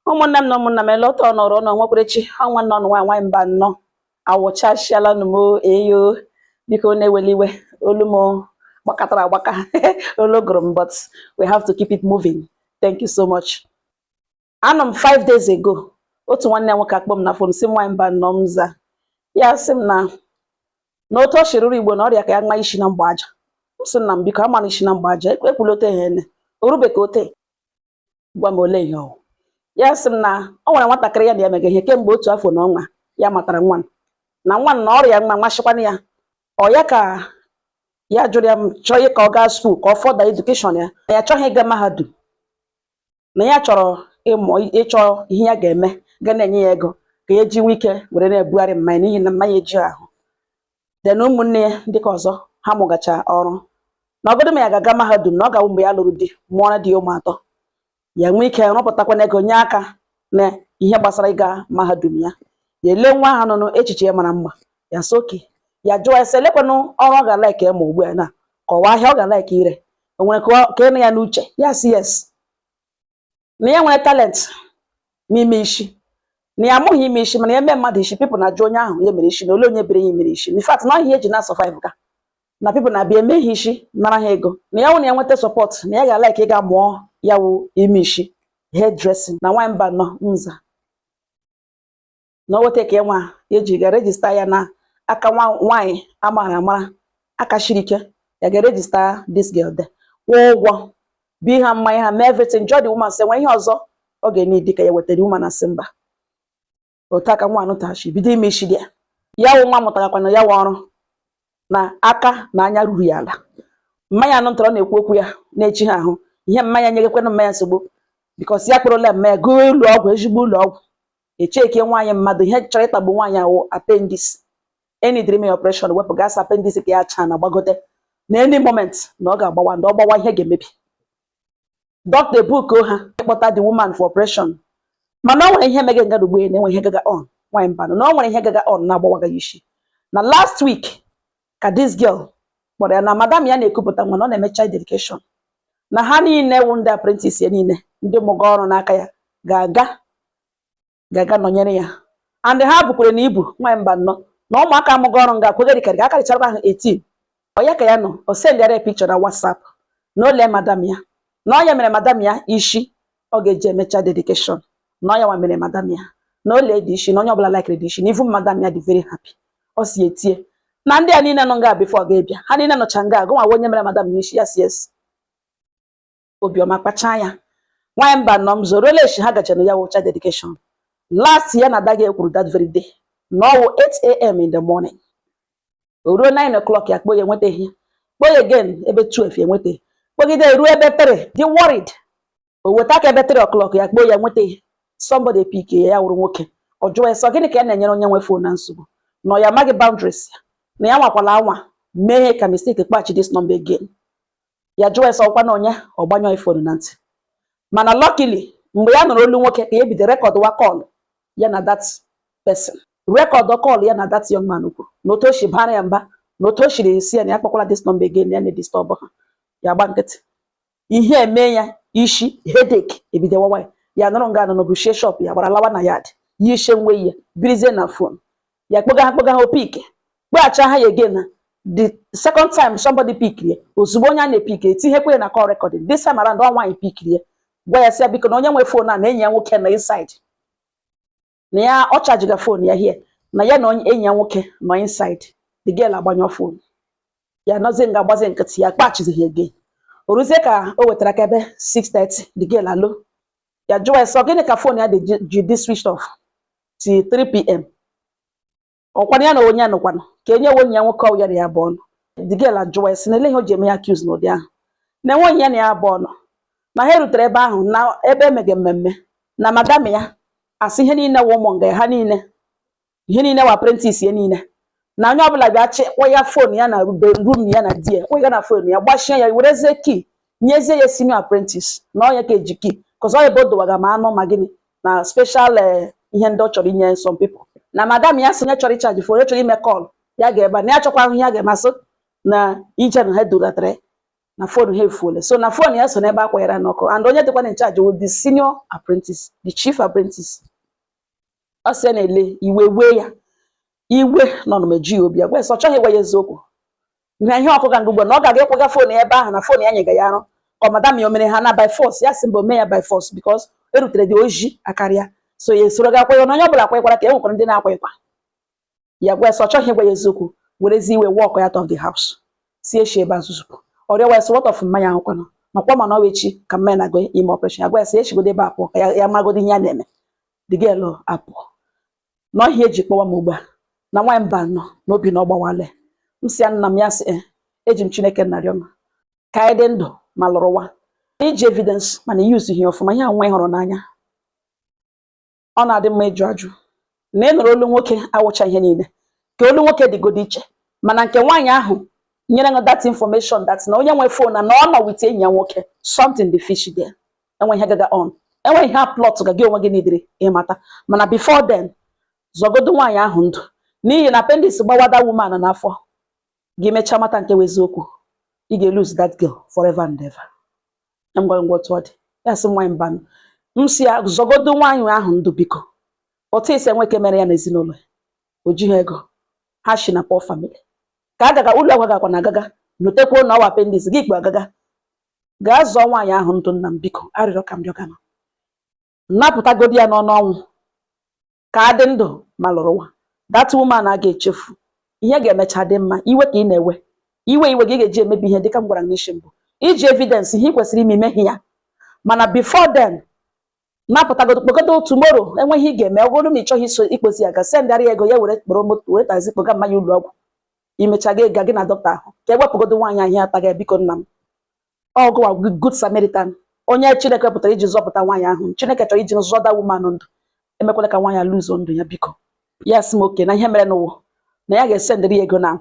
Ụmụnne m na ụmụnna m, ele otu ọ nọrọ ụnọ nwekwarechi ọnwa nọ nwaanyị nwaanyị mba nnọọ awụchasịala nụ m eyo. Biko, na-eweli iwe, olu m gbakọtara agbaka, olu gụrụ m, but we have to keep it moving. Thank you so much. Anọ m 5 days ago, otu nwanne m nwoke akpọ m na phone, sị m, "Nwaanyị mba nnọọ." M za ya, sị m na otu o shiruru Igbo na ọrịa ka ya nwa isi na mgba aja. M sị na m biko amana isi na mgba aja ekwula ote ha ene orube ka ote gwa m ole ihe ọ. Ya sị m na o nwere nwatakịrị ya na ya mega ihe kemgbe otu afọ na ọnwa. Ya matara nwa na nwa na ọrịa nwa mashịkwana ya. Ọ ya ka ya jụrụ ya, m chọọ ka ọ gaa school, ka ọ further education ya. Na ya chọghị ịga mahadum, na ya chọrọ ịmụ ịchọ ihe ya ga-eme ga na-enye ya ego, ka ya ji nwee ike were na-ebugharị mmanya, n'ihi na mmanya eji ahụ de na ụmụnne ya ndị ka ọzọ ha mụgacha ọrụ. Na ọgọdụ ma ya ga-aga mahadum, na ọ ga-awụ mgbe ya lụrụ di, mụọrọ di ya ụmụ atọ, ya nwee ike rụpụtakwana ego nye aka na ihe gbasara ịga mahadum ya. Ya ele nwa ahụ nụnụ, echiche ya mara mma. Ya sị oke ya jụọ ya sị elekwanụ ọrụ ọ ga-alike ịmụ ugbu a, na kọwaa ahịa ọ ga-alike ire, o nwere ka ịnụ ya n'uche. Ya sị yes, na ya nwere talent n'ime isi, na ya amụghị ime isi, mana ya eme mmadụ isi, people na-ajụ onye ahụ ya mere isi na ole onye bere ya mere isi. In fact, na ihe eji na survive ka na people na-abịa eme ha isi, nara ha ego. Na ya nwụ na ya nweta support, na ya ga-alike ịga mụọ ya wụ ime isi, hair dressing. Na nwaanyị mba nọ nza na o weta ka nwa eji ga register ya na aka nwa nwaanyị amara amara aka shiri ike. Ya ga register this girl there, kwụọ ụgwọ, bi ha mmanya, ha mee everything. Jụọ the woman sị nwere ihe ọzọ ọ ga-ene dị ka ya wetara. Woman na sị mba. Otu aka nwa anụtachi bido ime isi dị ya. Ya wụ nwa mụtarakwana ya wụ ọrụ na aka na anya ruru ya ala. Mmanya anụ ntọrọ na-ekwu okwu ya na-echi ha ahụ ihe mmanya nyegekwanụ mmanya nsogbu, because ya kpụrụla mmanya gụọ ụlọ ọgwụ, ezigbo ụlọ ọgwụ, echeke nwaanyị mmadụ. Ihe chọrọ ịtagbu nwaanyị awụ appendix. Enidiri ime operation wepụ gas appendix ka ya chaa na gbagote na any moment na ọ ga-agbawa, ndị ọ gbawa ihe ga-emebi. Dọkịta ebuko ha ịkpọta the woman for operation, mana o nwere ihe mege nga ugbu na enwe ihe gaga on. Nwaanyị mbanụ, na o nwere ihe gaga on na-agbawaga ya isi. Na last week ka this girl kpọrọ ya na madam ya na-ekupụta nwa, na ọ na-eme child dedication, na ha niile wụ ndị apprentice ya niile, ndị mụga ọrụ n'aka ya, ga-aga nọnyere ya. And ha bukwere na ibu. Nwaanyị mba nnọọ, na ụmụaka amụga ọrụ nga kwegerịkarị ka akarịchara ahụ 18. Ọ ya ka ya nọ, o sendịara ya picture na WhatsApp na ole madam ya, na ọ ya mere madam ya isi ọ ga-eji emecha dedication, na ọ ya nwa mere madam ya, na ole dị isi, na onye ọbụla likere dị isi, na even madam ya dị very happy. Ọ si etie na ndị a niile nọ nga before ga-ebịa, ha niile nọcha nga gụnwa onye mere madam ya isi. Yes, yes, obiọma kpachaa ya. Nwaanyị mba nọ m zoro echi ha gachara ya wụcha dedication. Last ya na ada ga ekwuru that very day na ọwụ 8 a.m. in the morning. O ruo 9 o'clock, ya kpọọ ya, enwetaghị ya. Kpọọ ya again ebe 12, ya enwetaghị. Kpọgide ruo ebe 3, dị worried, o weta aka ebe 3 o'clock, ya kpọọ ya, enwetaghị. Somebody pick ya, ya wụrụ nwoke. Ọ jụọ ya sọ gịnị ka ya na-enyere onye nwe phone na nsogbu, na ọ ya amaghị boundaries ya, na ya nwakwala anwa mee ihe ka mistake kpaghachi this number again. Ya jụọ ya sọ ọkwa na onye ọ gbanyụọ phone na ntị. Mana luckily, mgbe ya nụrụ olu nwoke ka ya bido record wa call ya na that person, record call ya na that young man kwuru, na otu o si bara ya mba, na otu o siri esi ya na ya kpọkwala this number again, ya na-edisturb ha. Ya gba nkịtị. Ihe eme ya isi headache ebido wawa ya. Ya nụrụ nga nọ n'obushie shop, ya gbara lawa na yard ya, ishe nwe ya birizie na phone ya, kpọga ha, kpọga ha, o pick kpọghachi ha ya again. Na the second time somebody pick ya, ozugbo onye a na-epick etinyekwa ya na call recording. This time around, ọ nwaanyị pickiri ya, gwa ya sị ya biko, na onye nwe phone a na enyi ya nwoke nọ inside, na ya ọ chargega phone ya here, na ya na onye enyi ya nwoke nọ inside. The girl agbanyụọ phone ya, nọzie nga agbazie nkịtị, ya kpaghachizighị again. O ruzie ka o wetara aka ebe 6:30, the girl alo ya, jụọ ya sọ gịnị ka phone ya dị ji dị switched off till 3 p.m. Ọkwana ya na onye ya nọkwanụ ka enye onye ya nwoke ọ ya na ya bụ ọnụ. The girl ajụwa ya sị na ele ihe o ji eme ya accuse n'ụdị ahụ, na enwe onye ya na ya bụ ọnụ, na ha erutere ebe ahụ na ebe emege mmemme, na madam ya asị ihe niile wụ ụmụ nga ya, ha niile, ihe niile wụ apprentice ya niile, na onye ọbụla bịa chịkwa ya phone ya na room ya na di ya kpọga na phone ya, gbachie ya, werezie key nyezie ya senior apprentice, na ọ ya ka eji key cause ọ ebe o dowaga ma anụ ma gịnị na special ihe ndị ọ chọrọ inye some people. Na madam ya sị onye chọrọ ịcharge phone, onye chọrọ ime call ya ga ebe a, na ya chọkwa ahụ ihe ya ga-emasị na ije na ha dulatara. Na phone ha efuole, so na phone ya so n'ebe akwanyere n'ọkụ, and onye dịkwa in charge wụ the senior apprentice, the chief apprentice. Ọ sị ya na-ele iwe wee ya iwe nọ na meji ya obi ya gwa ya sị ọ chọghị ịgwa ya eziokwu na ihe ọkụga ngugbo na ọ ga-aga ịkwaga phone ya ebe ahụ, na phone ya nyega ya arụ ka ọ madam ya o mere ha na by force. Ya sị mba, o mee ya by force because erutere dị oji akarịa, so ya esoro ga akwa na onye ọbụla akwanyekwara ka e nwekwara ndị na-akwanyekwa ya. Gwa ya sị ọ chọghị ịgwa ya eziokwu, werezi iwe walk out of the house, si eshi ebe a zuzupụ. Ọrịa wa sị, what of mmanya ahụkwanụ makwa mana ọ echi ka mmanya na-agụ ime operation? Ya gwa ya sị echigodo ebe a pụọ ka ya maragodo ihe ya na-eme. The girl apụọ na ọhịa eji kpọwa m ugbu a na nwaanyị mba nọ n'obi na ọ gbawale. M sị ya, nna m, ya sị, "Eh, eji m Chineke narịọ m ka anyị dị ndụ ma lụrụwa iji evidence, mana use ihe ọfụma." Ihe a nwa ị hụrụ n'anya, ọ na-adị mma ịjụ ajụ na ị nụrụ olu nwoke awụcha ihe niile ka olu nwoke dịgodo iche, mana nke nwaanyị ahụ nyere ṅụ that information that na onye nwe phone na ọ nọ with enyi ya nwoke, something dị fishy there. Enwe ihe gaga on, enwe ihe a plot ga gị onwe gị nidiri ịmata. Mana before then, zọgodo nwaanyị ahụ ndụ, n'ihi na appendix gbawada woman n'afọ gị, mechaa mata nke bụ eziokwu, ị ga-lose that girl forever and ever. Ngwa ngwa, otu ọ dị, ya sị nwaanyị mba, m si ya zọgodo nwaanyị ahụ ndụ, biko. Otu isi enweke mere ya n'ezinụlọ ya, o jighị ego ha shi na poor family ka agaga ụlọ ọgwụ gakwa na agaga notekwuo na ọwa appendix gị kpu agaga gaa zọọ nwaanyị ahụ ndụ. Nna m, biko, arịrịọ ka m rịọgana, napụtagodi ya n'ọnụ ọnwụ ka adị ndụ ma lụrụ nwa. That woman a ga-echefu ihe ga-emecha dị mma. Iwe ka ị na-ewe iwe, iwe gị ga-eji emebi ihe. Dịka m gwara m n'isi mbụ, iji evidence, ihe ị kwesịrị ime, imeghi ya. Mana before then, napụtagodo, kpogodo tomorrow. Enweghị ị ga-eme, ọ bụrụ na ị chọghị iso ikpozi ya, ga sendara ya ego, ya were kpọrọ moto, were taxi kpoga mmanya ụlọ ọgwụ. Imecha gị ga gị na dọkịta ahụ ka ewepụgodo nwaanyị ahụ ataghị ya. Biko nna m, ọgụwa good Samaritan, onye Chineke pụtara iji zọpụta nwaanyị ahụ, Chineke chọrọ iji zọda woman ndụ, emekwala ka nwaanyị lụzo ndụ ya, biko. Ya sị m oke na ihe mere n'ụwa na ya ga-esendịrị ya ego na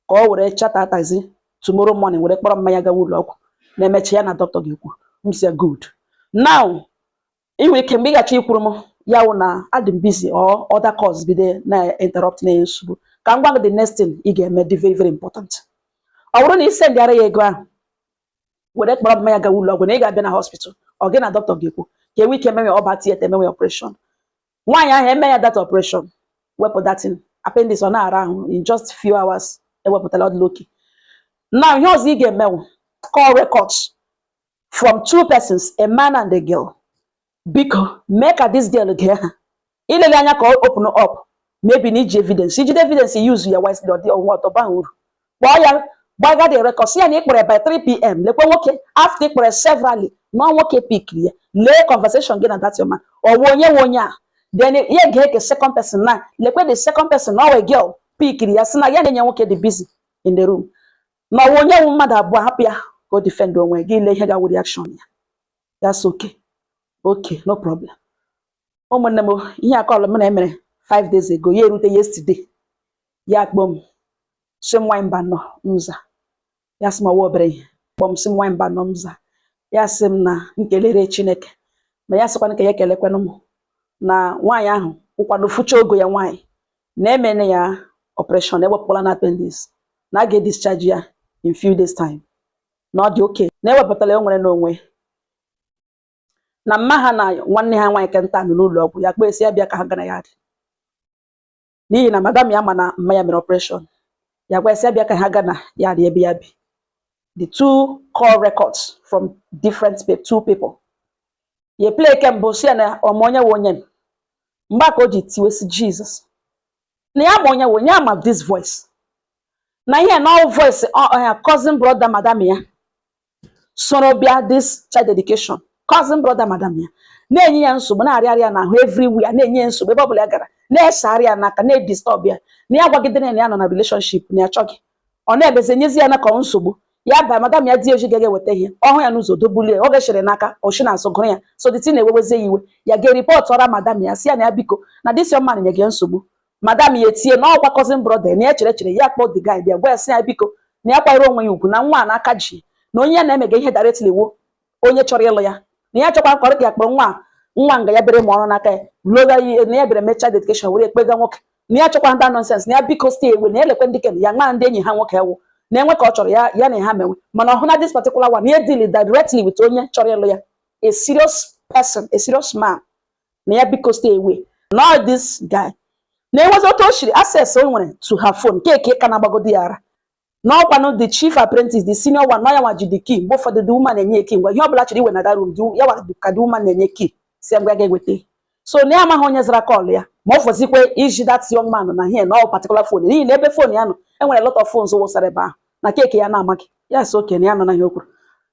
ka ọ were charter taxi tomorrow morning, were kpọrọ mmanya gawa ụlọ ọgwụ, na-emecha ya na dọkịta ga-ekwu. M sị ya good. Now ị nwere ike mgbe ị gacha ikwuru m ya wụ na adị m busy or other calls bido na interrupt na nsogbu. Ka m gwa gị, the next thing ị ga-eme dị very very important. Ọ bụrụ na ị sendịara ya ego ahụ were kpọrọ mmanya gawa ụlọ ọgwụ, na ị ga-abịa na hospital, ọ gị na dọkịta ga-ekwu ka enwe ike emewe ọba theatre, emewe operation nwaanyị ahụ, eme ya that operation, wepụ datin appendix ọ na-ara ahụ. In just few hours ewepụtala, ọ dịla oke. Now ihe ọzọ ị ga-eme wụ call records from two persons, a man and a girl. Biko mee ka this girl gee ha ilele anya ka ọ open up. Maybe na iji evidence, ijide evidence, use ya wisely, ọ dị ọnwa ọtọ baha uru. Kpọọ ya, gbaga the records ya na ị kpọrọ by 3 p.m. Lekwe nwoke after ị kpọrọ severally na nwoke pickiri ya. Lee conversation gị na that your man, ọ wụ onye nwe onye a. Then ya gee ke second person na lekwe the second person na ọ wụ girl pickiri ya, sị na ya na-enye nwoke dị busy in the room, na ọ wụ onye nwe mmadụ abụọ. Hapụ ya ka o defend onwe gị. Lee ihe ga-awụ reaction ya. That's okay, okay, no problem. Ụmụnne m, ihe akọlụ m na emere 5 days ago, ya erute yesterday, ya kpọọ m, sị m nwanyị mba nọ nza. Ya sị m ọwa obere ihe, kpọọ m, sị m nwanyị mba nọ nza. Ya sị m na nkelere Chineke, ma ya sịkwana ka ya ekelekwanụ m na nwaanyị ahụ kwụkwado fụcha ogo ya nwaanyị na-emene ya operation, ewepụkwala na appendix, na a ga-edischarge ya in few days time, na ọ dị oke, na ewepụtala ya o nwere n'onwe na mma ha na nwanne ha nwaanyị kenta nọ n'ụlọ ọgwụ. Ya kpee sị ya bịa ka ha gara ya dị, n'ihi na madam ya ma na mma ya mere operation. Ya gwa ya sị ya bịa ka ha gaa na ya dị ebe ya bi. The two call records from different two people, ya play ke mbụ, si ya na ọma onye wụ onye mgbe a ka o ji tiwesi Jesus na ya ma onye wụ onye ama this voice, na ihe na all voice ya cousin brother madam ya soro bịa this child dedication. Cousin brother madam ya na-enye ya nsogbu, na-arịarịa ya n'ahụ everywhere, na-enye ya nsogbu ebe ọ bụla ya gara, na-esegharị ya n'aka, na-edisturb ya, na ya gwagidere ya na ya nọ na relationship na ya achọghị. Ọ na-ebezi enyezi ya na ka ọ nsogbu ya ba madam ya di oji ga eweta ihe ọhụ ya n'ụzọ dobulie ọ gachiri n'aka oshi na azụ gụrụ ya. So the thing na-ewewezie ya iwe. Ya ga-ereport ọra madam ya, si ya na ya biko, na this young man nye gị nsogbu. Madam ya etie na ọkwa cousin brother na ya chere chere ya kpọọ the guy bịa gwa ya, sị ya biko, na ya kwanyere onwe ya ugwu, na nwa a n'aka ji na onye ya na-emega ihe directly wo onye chọrọ ịlụ ya, na ya chọkwa nkọrọ ka ya kpọrọ nwa a, nwa nga ya bere ma ọrụ n'aka ya loga na ya bịara mechaa dedication were ekpega nwoke, na ya chọkwa nda nonsense, na ya biko stay away, na ya lekwe ndị ken ya nwa ndị enyi ha nwoke wụ Na-enwe ka ọ chọrọ ya, ya na ha menwe, mana ọ hụ na this particular one ya deal directly with onye chọrọ ịlụ ya, a serious person, a serious man, na ya biko stay away. Not this guy na-enwezi otu o shiri access o nwere to her phone keke ka na-agbagodi ya ara. N'ọkwanụ the chief apprentice, the senior one, nọ ya nwa ji the key. Mgbe ụfọdụ the woman na-enye key ngwa ihe ọbụla chọrọ iwe na that room, ya nwa ka the woman na-enye key, si ya ngwa ga-eweta. So na ya amaghị onye zara call ya, ma ọ fọzikwe iji that young man na here na ọ particular phone, n'ihi na ebe phone ya nọ enwere lot of phones wụsara ebe ahụ na keke ya na-amaghị ya. Sị okenye ya nọ na ihe o kwuru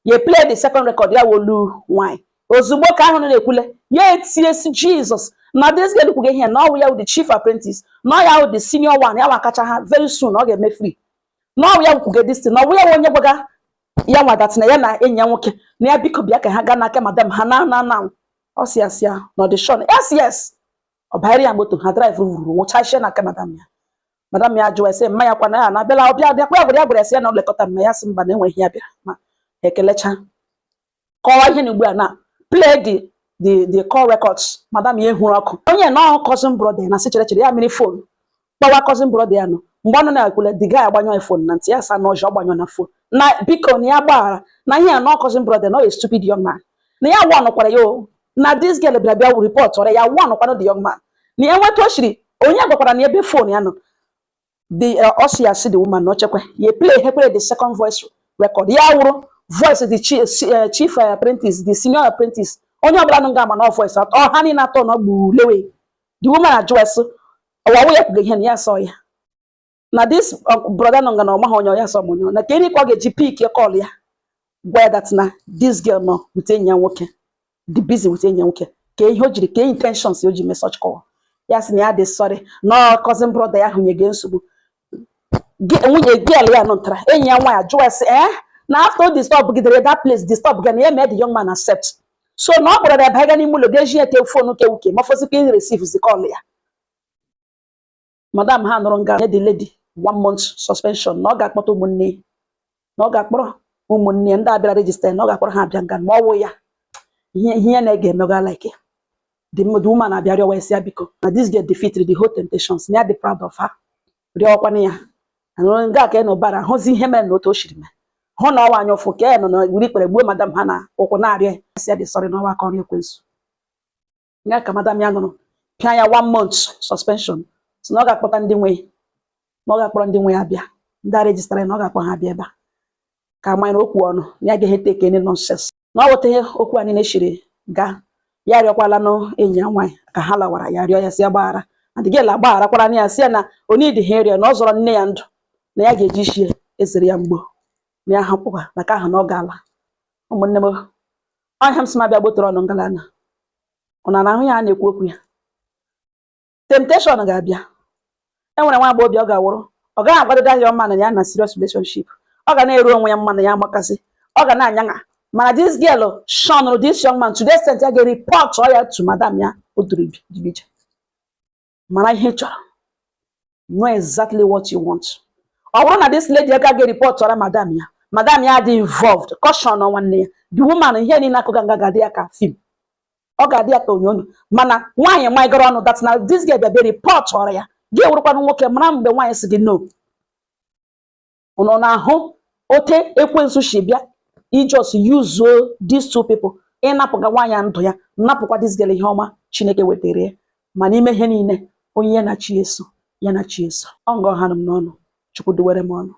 ya. Play the second record, ya wolu nwanyị. Ozugbo ka ahụ na-ekwule ya, etie si Jesus na this girl kwuga ihe na ọwụ ya wụ the chief apprentice, na ọ ya wụ the senior one, ya nwa kacha ha, very soon ọ ga-eme free, na ọwụ ya kwuga this thing, na ọwụ ya wụ onye gwaga ya nwa that na ya na enyi ya nwoke na ya biko bịa ka ha gaa n'aka madam ha na ọ si ya si ya na ọ dị sure. Yes, ọ banyere ya moto ha drive ruru nwụchachie n'aka madam ya. Madam ya jụọ ese mma ya kwana ya na-abịala ọbịa bịakwa ya gwara ya sị ya na ọ lekọta mma ya. Sị mba, na enweghị ya bịara ma ekelecha kọwaa ihe na ugbu a na play the call records. Madam ya ehuru ọkụ onye na ọ cousin brother na sị chere chere ya mmiri phone kpọwa cousin brother ya nọ. Mgbe ọ nọ na-ekwule, the guy agbanyụ phone na ntị ya, sa na ọjọọ gbanyụ na phone na biko na ya gbaghara na ihe a na ọ cousin brother na ọ a stupid young man, na ya warnụkwara ya o, na this girl bịara bịa report ọrịa ya, warnụkwanụ the young man na ya nweta ochiri onye gwakwara na ebe phone ya nọ. The ọ sị ya sị the woman na ọ chekwa ya play hekwere the second voice record, ya wụrụ voice the chief apprentice, the senior apprentice. Onye ọbụla nọ nga ama na ọ voice atọ ha niile atọ na gbulewe. The woman ajụ esi ọwawu ya kwuga ihe na ya sọ ya na this brother nọ nga na ọmaghị onye ya sọ m onye na ka eri ka ọ ga-eji pick call ya gwa ya that na this girl nọ with enyi ya nwoke, dị busy with enyi ya nwoke, ka ihe o jiri ka intentions o ji mee such call. Ya sị na ya dị sorry na cousin brother ya hụnye nsogbu. Nwunye girl ya nọtara enyi ya nwaanyị jụọ sị eh na after o disturb gidere that place, disturb gị na ya mee the young man accept, so na ọ kpọrọ ya banye n'ime ụlọ ga-eji ya tee phone ke wuke ma fọzikwa receive zi call ya. Madam ha nụrụ nga nye the lady one month suspension, na ọ ga-akpọta ụmụnne, na ọ ga-akpọrọ ụmụnne ndị abịara register, na ọ ga-akpọrọ ha abịa nga ma ọ wụ ya ihe ihe ya na-ege emega like ya. The woman abịa rịọwa esi ya biko na this girl defeated the whole temptations, na ya dị proud of her. Rịọkwana ya nụrụ nga ka ya na ụbara hụzi ihe mere na otu o shiri mee, hụ na ọwa anya ụfụ ka ya nọ na wuri ikpere gbuo madam ha na ụkwụ na-arịọ ya sị ya dị sorry n'ọwa aka ọrụ ekwensu ya. Ka madam ya nụrụ pịa ya one month suspension, si na ọ ga-akpọta ndị nwe, na ọ ga-akpọrọ ndị nwe ya bịa, ndị a registara, na ọ ga-akpọ ha bịa ebe a ka manyere okwu ọnụ na ya ga-ehe take any nonsense, na ọ weta ihe okwu a niile shiri gaa. Ya arịọkwala nụ enyi ya nwaanyị ka ha lawara, ya rịọ ya si ya gbaghara, and the girl agbagharakwara na ya, si ya na onidi ha ịrịọ na ọ zọrọ nne ya ndụ, na ya ga-eji isi ezere ya mgbo na ya hapụkwa maka ahụ na ọ gaala. Ụmụnne m, ọhịa m sị m abịa gbotoro ọnụ ngalana ọ na ahụ ya a na-ekwu okwu ya. Temptation ga-abịa. E nwere nwa agbọghọbịa ọ ga-awụrụ ọ gaghị agwadodo ya mma na ya na serious relationship, ọ ga na-eru onwe ya mma na ya amakasị, ọ ga na-anyaṅa, mana this girl shun this young man to the extent ya ga-report ọ ya to madam ya. O duru ije mara ihe ị chọrọ, know exactly what you want. Ọ bụrụ na this lady agaghị report ọra madam ya, madam ya dị involved, caution nwanne ya the woman, ihe niile akụga nga ga-adị ya ka film, ọ ga-adị ya ka onyonyo. Mana nwaanyị maịgara ọnụ that na this girl bịa bịa report ọra ya, gị ewurukwanụ nwoke mara mgbe nwaanyị si gị no. Unu na-ahụ ote ekwensu si bịa ijos yuzuo these two people ịnapụga nwaanyị a ndụ ya, napụkwa this girl ihe ọma Chineke wetara ya. Ma n'ime ihe niile, onye ya na chi eso, ya na chi eso. Ọ ngọ ha nụ m n'ọnụ. Chukwu duwere m ọnụ.